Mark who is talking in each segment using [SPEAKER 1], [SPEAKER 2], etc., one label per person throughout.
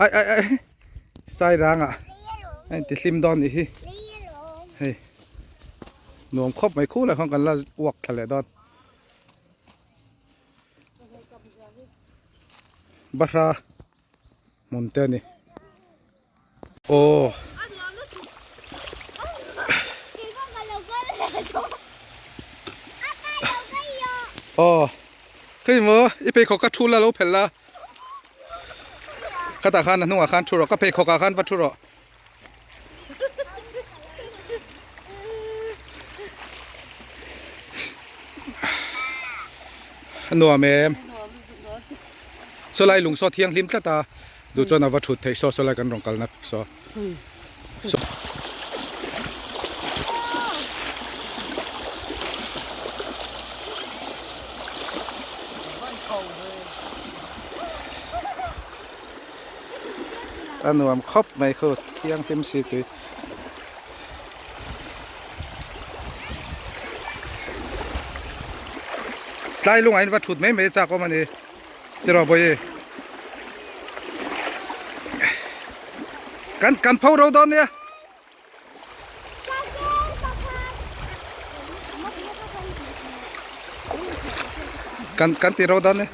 [SPEAKER 1] Ai ai ai Sairang ah a inti hlim dawn nih hi hei nuam khawp mai khulai khan kan la uak thla leh dawn Bahra hmun te a ni aw. Aw kei maw i pheikhawk kha thu la lo phelh la khatah khan a hnungah khan thu rawh ka pheikhawk ah khan va thu rawh. A nuam em saw lai lung saw thianghlim tlat a duh chuan a va thut theih saw saw lai kan rawn kalna saw A nuam khawp mai khu thianghlim si tui. Tlai lungah in va thut mai mai chak awm a ni tiraw bawihi. Kan kan pho ro dawn nia. Kan kan ti ro dawn nia.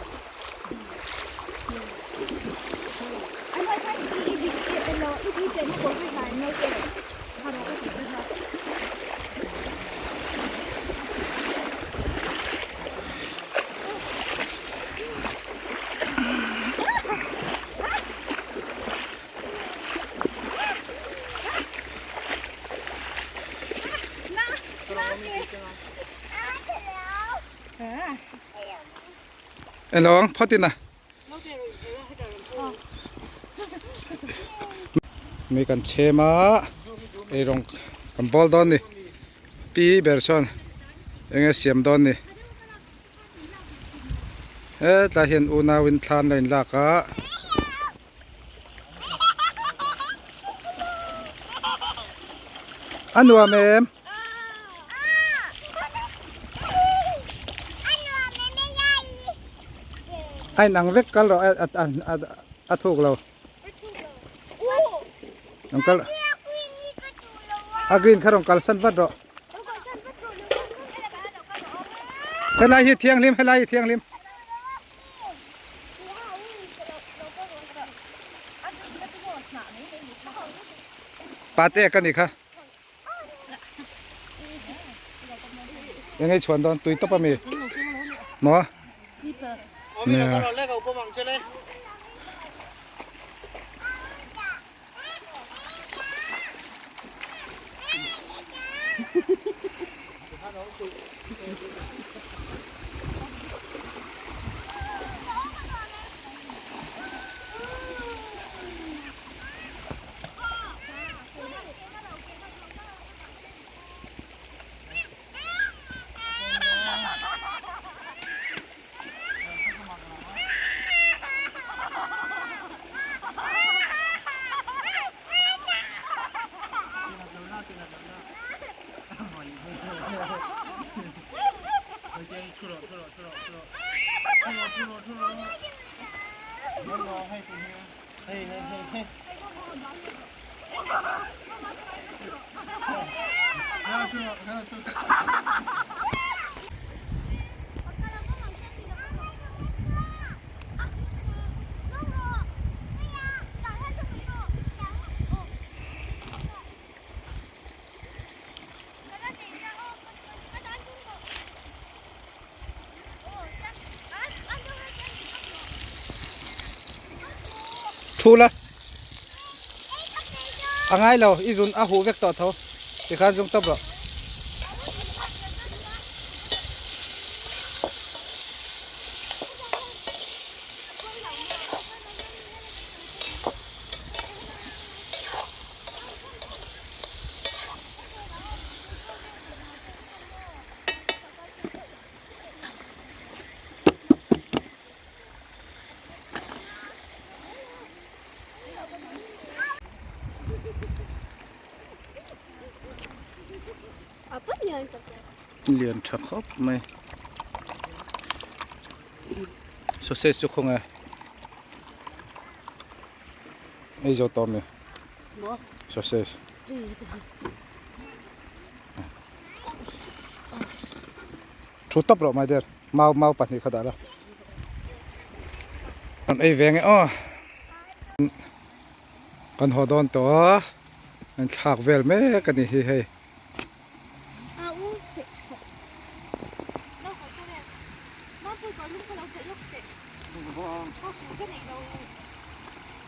[SPEAKER 1] Eng lo ang phawt in a. Mi kan chhem a eirawng kan bawl dawn ni pi ber chuan eng nge siam dawn ni. Hetlai hian unau in thlan la in lak a. A nuam em? A inang vek kal rawh a thuk lo. Ang kal A green kha rawn kal san vat rawh. Helai hi thianghlim helai hi thianghlim. Pate ka ni kha. Eng ei chhuan dawn tui tawp ami. Maw? Nia. Thu la a ngai lo i zun a huh vek tawh tho tikhan zung tawp rawh. Lian tha khawp mai sausage chu khawnge. Ei zo tawh mi sausage. Thu tawp rawh mai der mau mau pahnih kha dah la. Kan ei ve nge aw. Kan haw dawn tawh a an thlak vel mek a ni hi hei.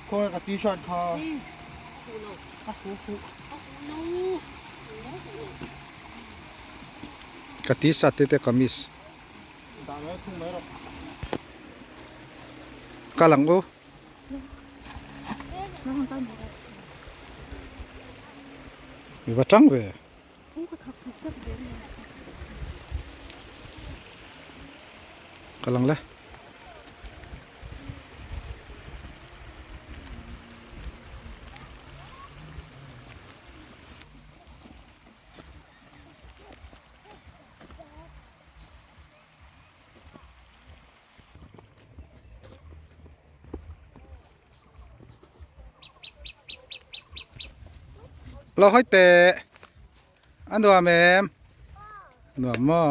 [SPEAKER 2] Khawi ka t-shirt kha.
[SPEAKER 1] Ka t-shirt te te kamis. Kal ang u. I va tang ve. Kal ang le. Lo hawi teh a nuam em? Nuam maw?